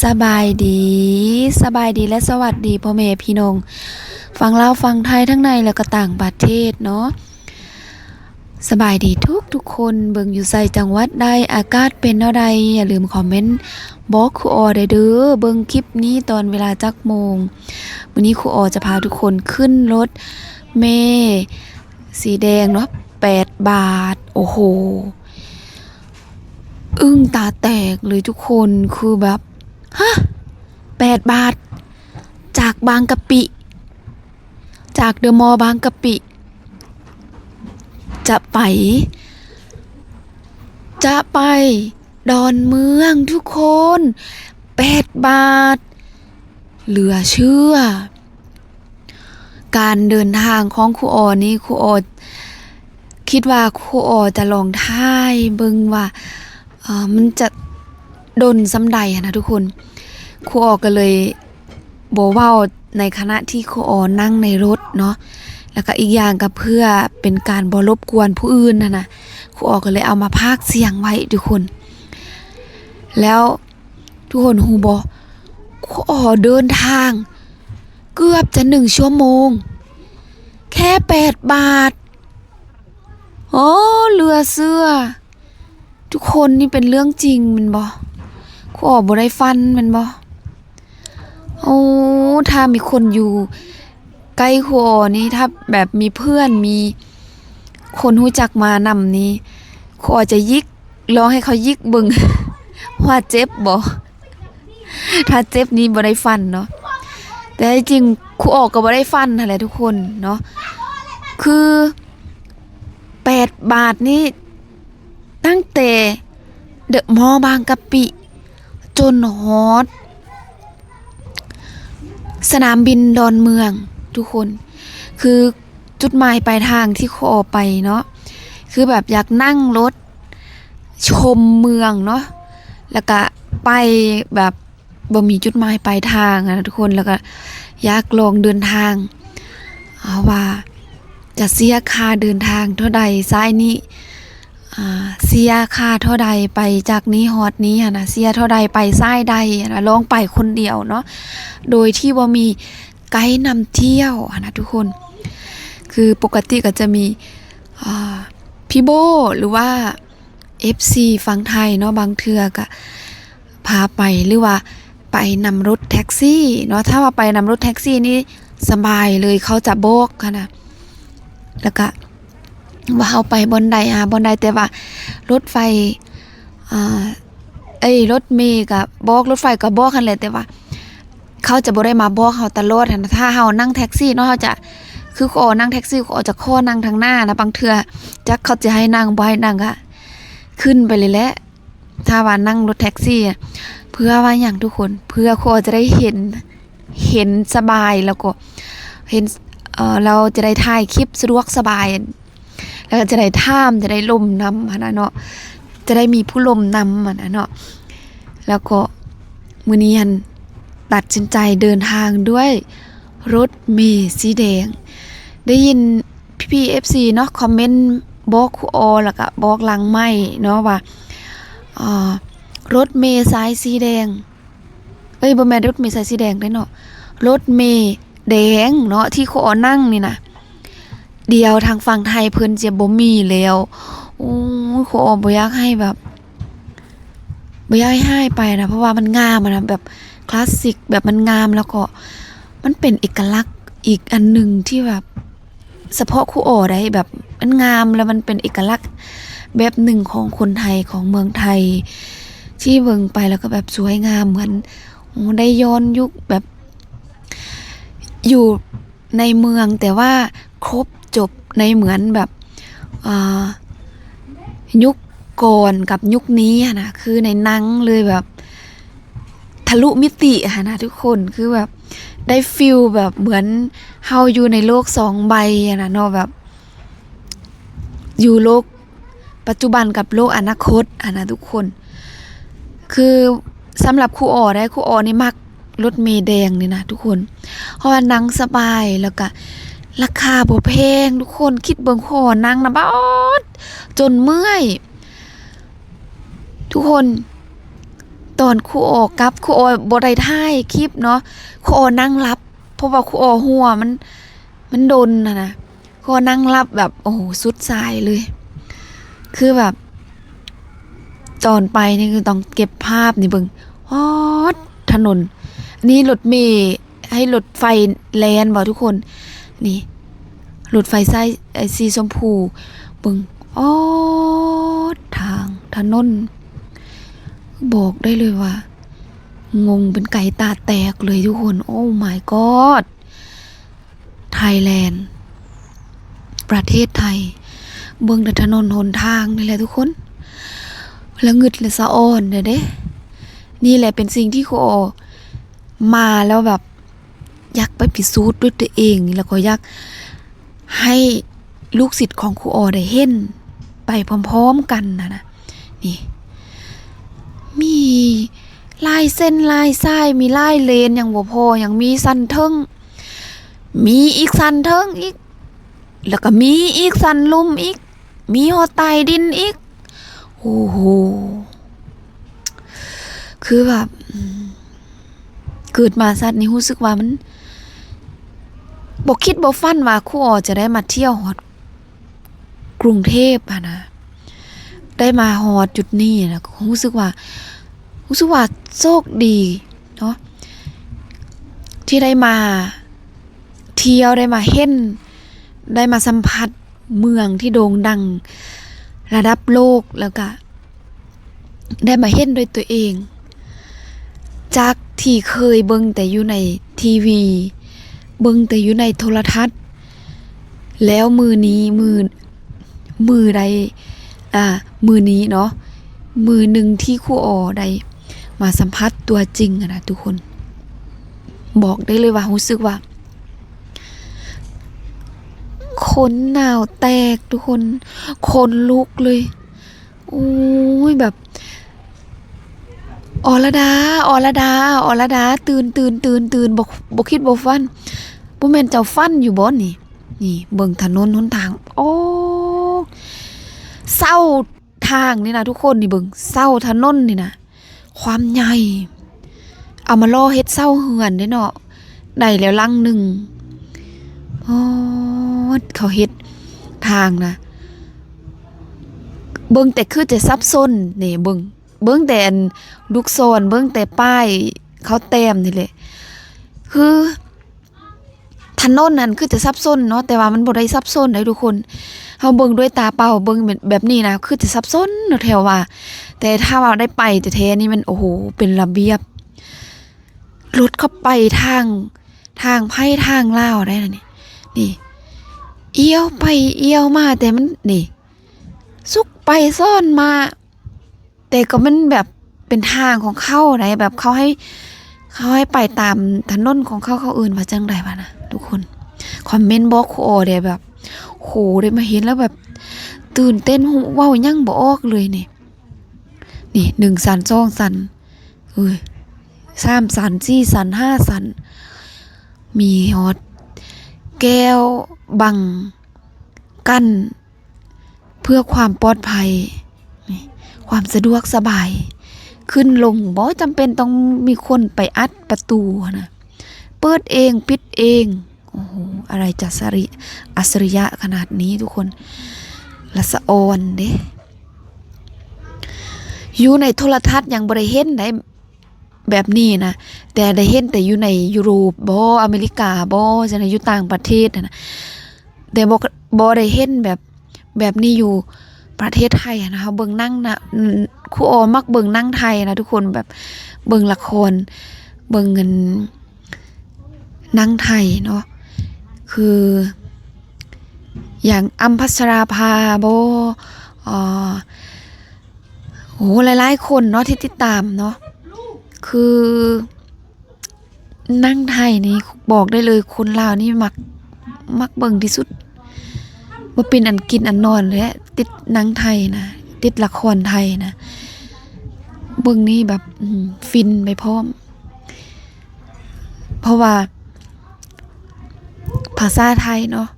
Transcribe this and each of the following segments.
ສະບາຍດີ ສະບາຍດີ ແລະ ສະຫວັດດີພໍ່ແມ່ພີ່ນ້ອງຝັ່ງລາວ ຝັ່ງໄທ ທັງໃນ ແລະ ກໍຕ່າງປະເທດເນາະ. ສະບາຍດີທຸກໆຄົນ ເບິ່ງຢູ່ໃສ ຈັງຫວັດໃດ ອາກາດເປັນແນວໃດ ຢ່າລືມຄອມເມັນບອກຄູອໍໄດ້ເດີ້ ເບິ່ງຄລິບນີ້ຕອນເວລາຈັກໂມງ. ມື້ນີ້ຄູອໍຈະພາທຸກຄົນຂຶ້ນລົດເມສີແດງເນາະ ແປດບາດ. ໂອ້ໂຫ ອຶ້ງຕາແຕກເລີຍທຸກຄົນ ຄືແບບ ຮະ ແປດບາດ ຈາກບາງກະປິ ຈາກເດີມໍບາງກະປິ ຈະໄປ ຈະໄປດອນເມືອງທຸກຄົນ ແປດບາດ ເຫຼືອເຊື່ອ. ການເດີນທາງຂອງຄູອໍນີ້ ຄູອໍຄິດວ່າຄູອໍຈະລອງຖ່າຍເບິ່ງວ່າ ເອີ ມັນຈະດົນສ່ຳໃດຫັ້ນນະທຸກຄົນ. ຄູອໍກໍເລີຍບໍ່ເວົ້າໃນຂະນະທີ່ຄູອໍນັ່ງໃນລົດເນາະ ແລ້ວກໍອີກຢ່າງກໍເພື່ອເປັນການບໍ່ລົບກວນຜູ້ອື່ນຫັ້ນນະ ຄູອໍກໍເລີຍເອົາມາພາກສຽງໄວ້ທຸກຄົນ. ແລ້ວ ທຸກຄົນຮູ້ບໍ່ ຄູອໍເດີນທາງເກືອບຈະໜຶ່ງຊົ່ວໂມງ ແຄ່ແປດບາດ. ໂອ້ ເຫຼືອເຊື່ອ ທຸກຄົນ ນີ້ເປັນເລື່ອງຈິງແມ່ນບໍ່? ຄູອໍບໍ່ໄດ້ຝັນແມ່ນບໍ່? ໂອ້ ຖ້າມີຄົນຢູ່ ໃກ້ຄູອໍນີ້ ຖ້າແບບມີເພື່ອນ ມີຄົນຮູ້ຈັກມານຳນີ້ ຄູອໍຈະຢິກ ລອງໃຫ້ເຂົາຢິກເບິ່ງວ່າເຈັບບໍ່. ຖ້າເຈັບນີ້ບໍ່ໄດ້ຝັນເນາະ ແຕ່ທີ່ຈິງຄູອໍກໍບໍ່ໄດ້ຝັນຫັ້ນແຫຼະທຸກຄົນເນາະ. ຄືແປດບາດນີ້ ຕັ້ງແຕ່ເດີມໍບາງກະປິຈົນຮອດສະໜາມບິນດອນເມືອງທຸກຄົນ ຄືຈຸດໝາຍປາຍທາງທີ່ຂໍໄປເນາະ ຄືແບບຢາກນັ່ງລົດຊົມເມືອງເນາະ ແລ້ວກະໄປແບບ ບໍ່ມີຈຸດໝາຍປາຍທາງຫັ້ນນະທຸກຄົນ ແລ້ວກໍຢາກລອງເດີນທາງ ເອົາວ່າຈະເສຍຄ່າເດີນທາງເທົ່າໃດ ສາຍນີ້ ອ່າ ເສຍຄ່າເທົ່າໃດໄປຈາກນີ້ຮອດນີ້ຫັ້ນນະ ເສຍເທົ່າໃດໄປສາຍໃດຫັ້ນນະ ລອງໄປຄົນດຽວເນາະ ໂດຍທີ່ບໍ່ມີໄກນຳທ່ຽວຫັ້ນນະທຸກຄົນ. ຄືປົກກະຕິກໍຈະມີ ອ່າ ພີ່ໂບ້ ຫຼືວ່າ ເອັຟຊີຝັ່ງໄທເນາະ ບາງເທື່ອກະພາໄປ ຫຼືວ່າໄປນຳລົດແທັກຊີເນາະ. ຖ້າວ່າໄປນຳລົດແທັກຊີນີ້ສະບາຍເລີຍ ເຂົາຈະບອກຫັ້ນນະ ແລ້ວກະວ່າເຮົາໄປບ່ອນໃດຫາບ່ອນໃດ ແຕ່ວ່າລົດໄຟ ອ່າ ເອີຍ ລົດເມກະບອກ ລົດໄຟກະບອກຫັ້ນແຫຼະ ແຕ່ວ່າ ເຂົາຈະບໍ່ໄດ້ມາບອກເຮົາຕະຫຼອດຫັ້ນນະ. ຖ້າເຮົານັ່ງແທັກຊີເນາະ ເຮົາຈະ ຄືຂໍນັ່ງແທັກຊີ ຂໍຈະຂໍນັ່ງທາງໜ້ານະ ບາງເທື່ອຈັກເຂົາຈະໃຫ້ນັ່ງ ບໍ່ໃຫ້ນັ່ງກະຂຶ້ນໄປເລີຍແຫຼະ. ຖ້າວ່ານັ່ງລົດແທັກຊີ ເພື່ອວ່າຫຍັງທຸກຄົນ? ເພື່ອຂໍຈະໄດ້ເຫັນ ເຫັນສະບາຍ ແລ້ວກໍເຫັນ ເອີ ລາວຈະໄດ້ຖ່າຍຄລິບສະດວກສະບາຍ ແລ້ວກໍຈະໄດ້ຖາມ ຈະໄດ້ລົມນຳຫັ້ນນະເນາະ ຈະໄດ້ມີຜູ້ລົມນຳຫັ້ນນະເນາະ. ແລ້ວກໍມື້ນີ້ຫັ້ນຕັດສິນໃຈເດີນທາງດ້ວຍລົດເມສີແດງ. ໄດ້ຍິນພີ່ໆ ເອັຟຊີເນາະ ຄອມເມັນບອກຄູອໍ ແລ້ວກໍບອກຫຼັງໄມເນາະວ່າ ເອີ ລົດເມສາຍສີແດງ ເອີຍ ບໍ່ແມ່ນລົດເມສາຍສີແດງເດ້ເນາະ ລົດເມແດງເນາະ ທີ່ຄູອໍນັ່ງນີ້ນະ ດຽວທາງຝັ່ງໄທເພິ່ນຈະບໍ່ມີແລ້ວ. ໂອ້ຍ ຄູອໍບໍ່ຢາກໃຫ້ແບບ ບໍ່ຢາກໃຫ້ຫາຍໄປນະ ເພາະວ່າມັນງາມຫັ້ນນະ ແບບຄລາສສິກ ແບບມັນງາມ ແລ້ວກໍມັນເປັນເອກະລັກອີກອັນໜຶ່ງທີ່ແບບ ສະເພາະຄູອໍໄດ໋ ແບບມັນງາມ ແລ້ວມັນເປັນເອກະລັກແບບໜຶ່ງຂອງຄົນໄທ ຂອງເມືອງໄທ ທີ່ເບິ່ງໄປແລ້ວກໍແບບສວຍງາມ ເໝືອນ ໂອ້ ໄດ້ຍ້ອນຍຸກ ແບບຢູ່ໃນເມືອງ ແຕ່ວ່າຄົບຈົບໃນເໝືອນແບບ ອ່າ ຍຸກກ່ອນກັບຍຸກນີ້ຫັ້ນນະ ຄືໃນໜັງເລີຍ ແບບ ທະລຸມິຕິຫັ້ນນະທຸກຄົນ ຄືແບບໄດ້ຟີລແບບເໝືອນເຮົາຢູ່ໃນໂລກສອງໃບຫັ້ນນະເນາະ ແບບຢູ່ໂລກປັດຈຸບັນກັບໂລກອະນາຄົດຫັ້ນນະທຸກຄົນ. ຄືສຳລັບຄູອໍໄດ໋ ຄູອໍນີ້ມັກລົດເມແດງນີ້ນະທຸກຄົນ ເພາະວ່ານັ່ງສະບາຍ ແລ້ວກະລາຄາບໍ່ແພງທຸກຄົນ. ຄິດເບິ່ງຄູອໍນັ່ງນະ ບາດ ຈົນເມື່ອຍ ທຸກຄົນ ຕອນຄູອໍກັບ ຄູອໍບໍ່ໄດ້ຖ່າຍຄລິບເນາະ ຄູອໍນັ່ງຫຼັບ ເພາະວ່າຄູອໍຫົວມັນ ມັນດົນຫັ້ນນະ ຄູອໍນັ່ງຫຼັບແບບ ໂອ້ໂຫ ສຸດສາຍເລີຍ ຄືແບບ ຕອນໄປນີ້ຄືຕ້ອງເກັບພາບນີ້ເບິ່ງ ຮອດຖະໜົນ ອັນນີ້ລົດເມ ໃຫ້ລົດໄຟແລ່ນບໍ່ທຸກຄົນ ນີ້ ລົດໄຟສາຍ ເອີ ສີຊົມພູ ເບິ່ງ ອອດທາງຖະໜົນ ບອກໄດ້ເລີຍວ່າ ງົງເປັນໄກ່ຕາແຕກເລີຍທຸກຄົນ Oh my god Thailand ປະເທດໄທ ເບິ່ງແຕ່ຖະໜົນຫົນທາງນີ້ແຫຼະທຸກຄົນ ລະງຶດລະສະອອນແດ່ເດ້ ນີ້ແຫຼະເປັນສິ່ງທີ່ຄູອໍມາແລ້ວແບບ ຢາກໄປພິສູດດ້ວຍຕົວເອງ ແລ້ວກໍຢາກໃຫ້ລູກສິດຂອງຄູອໍໄດ້ເຫັນໄປພ້ອມໆກັນຫັ້ນນະ ນີ້ ມີຫຼາຍເສັ້ນຫຼາຍສາຍ ມີຫຼາຍເລນ ຍັງບໍ່ພໍ ຍັງມີຊັ້ນເທິງ ມີອີກຊັ້ນເທິງອີກ ແລ້ວກໍມີອີກຊັ້ນລຸ່ມອີກ ມີຮອດໃຕ້ດິນອີກ ໂອ້ໂຫ ຄືແບບ ອືມ ເກີດມາຊາດນີ້ຮູ້ສຶກວ່າມັນ ບໍ່ຄິດບໍ່ຝັນວ່າຄູອໍຈະໄດ້ມາທ່ຽວຮອດກຸງເທບຫັ້ນນະ ໄດ້ມາຮອດຈຸດນີ້ນະ ຮູ້ສຶກວ່າ ຮູ້ສຶກວ່າໂຊກດີເນາະ ທີ່ໄດ້ມາທ່ຽວ ໄດ້ມາເຫັນ ໄດ້ມາສຳຜັດເມືອງທີ່ໂດ່ງດັງລະດັບໂລກ ແລ້ວກະ ໄດ້ມາເຫັນດ້ວຍຕົວເອງ ຈາກທີ່ເຄີຍເບິ່ງແຕ່ຢູ່ໃນທີວີ ເບິ່ງແຕ່ຢູ່ໃນໂທລະທັດ ແລ້ວມື້ນີ້ ມື້ ມື້ໃດ ອ່າ ມື້ນີ້ເນາະ ມື້ໜຶ່ງທີ່ຄູອໍໄດ້ມາສຳຜັດຕົວຈິງຫັ້ນນະທຸກຄົນ ບອກໄດ້ເລີຍວ່າ ຮູ້ສຶກວ່າ ຂົນໜາວແຕກທຸກຄົນ ຂົນລຸກເລີຍ ໂອ້ຍ ແບບ ອອລະດາ ອອລະດາ ອອລະດາ ຕື່ນ ຕື່ນ ຕື່ນ ຕື່ນ ບໍ່ ບໍ່ຄິດບໍ່ຝັນ ບໍ່ແມ່ນເຈົ້າຝັນຢູ່ບໍ່ນີ້ ນີ້ເບິ່ງຖະໜົນຫົນທາງ ໂອ້ ເສົາທາງນີ້ນະທຸກຄົນ ນີ້ເບິ່ງ ເສົາຖະໜົນນີ້ນະ ຄວາມໃຫຍ່ ເອົາມາຫຼໍ່ເຮັດເສົາເຮືອນເດ້ເນາະ ໄດ້ແລ້ວຫຼັງໜຶ່ງ ໂອ້ ເຂົາເຮັດທາງນະ ເບິ່ງແຕ່ຄືຈະສັບສົນ ນີ້ເບິ່ງ ເບິ່ງແຕ່ອັນລູກສອນ ເບິ່ງແຕ່ປ້າຍເຂົາແຕ້ມນີ້ແຫຼະ ຄື ຖະໜົນຫັ້ນຄືຈະສັບສົນເນາະ ແຕ່ວ່າມັນບໍ່ໄດ້ສັບສົນໃດ໋ທຸກຄົນ ເຮົາເບິ່ງດ້ວຍຕາເປົ່າ ເບິ່ງແບບ ແບບນີ້ນະ ຄືຈະສັບສົນເນາະ ແຖວວ່າ ແຕ່ຖ້າວ່າໄດ້ໄປແທ້ໆນີ້ແມ່ນ ໂອ້ໂຫ ເປັນລະບຽບ ລົດເຂົາໄປທາງ ທາງໃຜທາງລາວໄດ໋ນະນີ້ ນີ້ ອຽວໄປອຽວມາ ແຕ່ມັນ ນີ້ ຊຸກໄປຊ້ອນມາ ແຕ່ກໍແມ່ນແບບເປັນທາງຂອງເຂົາໃດ໋ ແບບເຂົາໃຫ້ ເຂົາໃຫ້ໄປຕາມຖະໜົນຂອງເຂົາ ເຂົາເອີ້ນວ່າຈັ່ງໃດວະນະທຸກຄົນ ຄອມເມັນບອກຄູອໍແດ່ ແບບ ໂຫ ໄດ້ມາເຫັນແລ້ວແບບຕື່ນເຕັ້ນ ຮູ້ເວົ້າຫຍັງບໍ່ອອກເລີຍນີ້ ນີ້ ໜຶ່ງຊັ້ນ ສອງຊັ້ນ ເອີຍ ສາມຊັ້ນ ສີ່ຊັ້ນ ຫ້າຊັ້ນ ມີຮອດແກ້ວບັງກັ້ນ ເພື່ອຄວາມປອດໄພ ນີ້ ຄວາມສະດວກສະບາຍ ຂຶ້ນລົງບໍ່ຈຳເປັນຕ້ອງມີຄົນໄປອັດປະຕູຫັ້ນນະ ເປີດເອງ ປິດເອງ ໂອ້ໂຫ ອາໄລຈະສະລິ ອັດສະລິຍະຂະໜາດນີ້ທຸກຄົນ ລະສະອອນເດ້ ຢູ່ໃນໂທລະທັດຍັງບໍ່ໄດ້ເຫັນໃດ ແບບນີ້ນະ ແຕ່ໄດ້ເຫັນແຕ່ຢູ່ໃນຢູໂຣບບໍ ອາເມລິກາບໍ ຈັ່ງໃດ ຢູ່ຕ່າງປະເທດຫັ້ນນະ ແຕ່ບໍ່ ບໍ່ໄດ້ເຫັນແບບ ແບບນີ້ຢູ່ປະເທດໄທຫັ້ນນະ ເຮົາເບິ່ງໜັງນະ ອືມ ຄູອໍມັກເບິ່ງໜັງໄທນະທຸກຄົນ ແບບເບິ່ງລະຄອນ ເບິ່ງອັນ ໜັງໄທເນາະ ຄື ຢ່າງ ອຳ ພັດຊະລາພາບໍ ເອີ ໂອ້ ຫຼາຍໆຄົນເນາະທີ່ຕິດຕາມເນາະ ຄື ໜັງໄທນີ້ບອກໄດ້ເລີຍ ຄົນລາວນີ້ມັກ ມັກເບິ່ງທີ່ສຸດ ບໍ່ເປັນອັນກິນອັນນອນແຫຼະ ຕິດໜັງໄທນະ ຕິດລະຄອນໄທນະ ເບິ່ງນີ້ແບບ ອືມ ຟິນໄປພ້ອມ ເພາະວ່າພາສາໄທເນາະ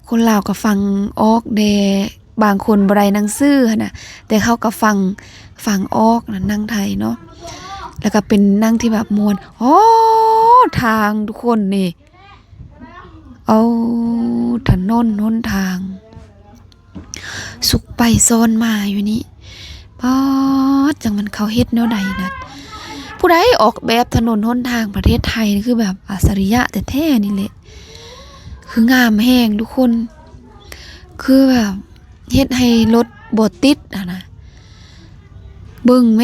ຄົນລາວກໍຟັງອອກແດ່ ບາງຄົນບໍ່ໄດ້ໜັງສືຫັ້ນນະ ແຕ່ເຂົາກໍຟັງ ຟັງອອກນະ ໜັງໄທເນາະ แล้วก็เป็นหนังที่แบบม่วน โอ้ ทางทุกคนนี่ เอา ถนนหนทาง สุกไปซ่อนมาอยู่นี่ ป๊าด จั่งมันเขาเฮ็ดแนวใดนะ ผู้ใดออกแบบถนนหนทางประเทศไทยนี่คือแบบอัจฉริยะแท้ๆ นี่แหละ คืองามแฮงทุกคน คือแบบเฮ็ดให้รถบ่ติดหั้นนะ เบิ่งแหม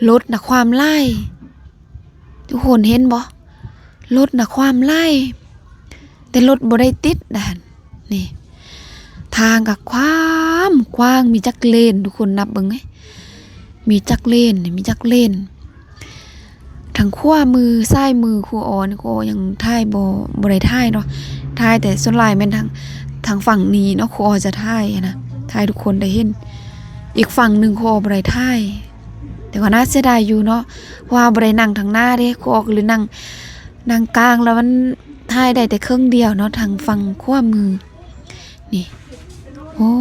รถน่ะความหลาย ทุกคนเห็นบ่ รถน่ะความหลาย แต่รถบ่ได้ติดดาน นี่ ทางก็ความกว้าง มีจักเลน ทุกคนนับเบิ่งแหม มีจักเลน มีจักเลน ทางขวามือ ซ้ายมือครูออนี่ ครูออยังถ่ายบ่ บ่ได้ถ่ายเนาะ ถ่ายแต่ส่วนหลายแม่นทาง ทางฝั่งนี้เนาะ ครูออจะถ่ายหั้นนะ ถ่ายทุกคนได้เห็น อีกฝั่งหนึ่งครูออบ่ได้ถ่าย แต่ก็น่าเสียดายอยู่เนาะ เพราะว่าบ่ได้นั่งทางหน้าเด้ ครูออก็เลยนั่ง นั่งกลาง แล้วมันถ่ายได้แต่ครึ่งเดียวเนาะ ทางฝั่งขวามือ นี่ โอ้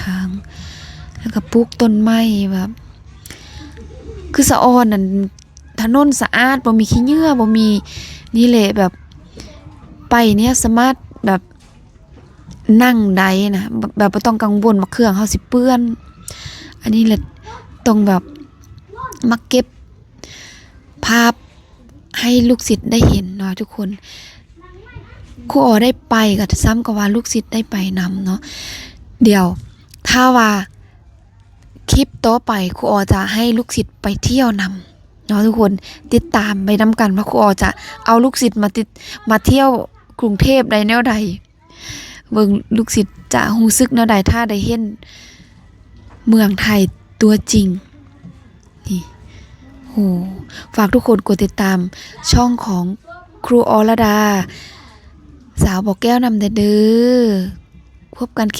ทาง แล้วก็ปลูกต้นไม้แบบ คือสะออนนั่น ถนนสะอาด บ่มีขี้เหงื่อ บ่มี นี่แหละ แบบ ไปเนี่ยสามารถแบบ นั่งได้นะ แบบ แบบบ่ต้องกังวลว่าเครื่องเฮาสิเปื้อน อันนี้แหละ ต้องแบบ มาเก็บภาพให้ลูกศิษย์ได้เห็นเนาะทุกคน ครูออได้ไปก็ซ้ำกับว่าลูกศิษย์ได้ไปนำเนาะ เดี๋ยว ถ้าว่าคลิปต่อไป ครูออจะให้ลูกศิษย์ไปเที่ยวนำเนาะทุกคน ติดตามไปนำกันว่าครูออจะเอาลูกศิษย์มาติด มาเที่ยวกรุงเทพฯได้แนวใด เบิ่งลูกศิษย์จะรู้สึกแนวใด ถ้าได้เห็นเมืองไทยตัวจริง นี่ โห ฝากทุกคนกดติดตามช่องของครูออระดา สาวบ่อแก้วนำแด่เด้อ พบกันคลิป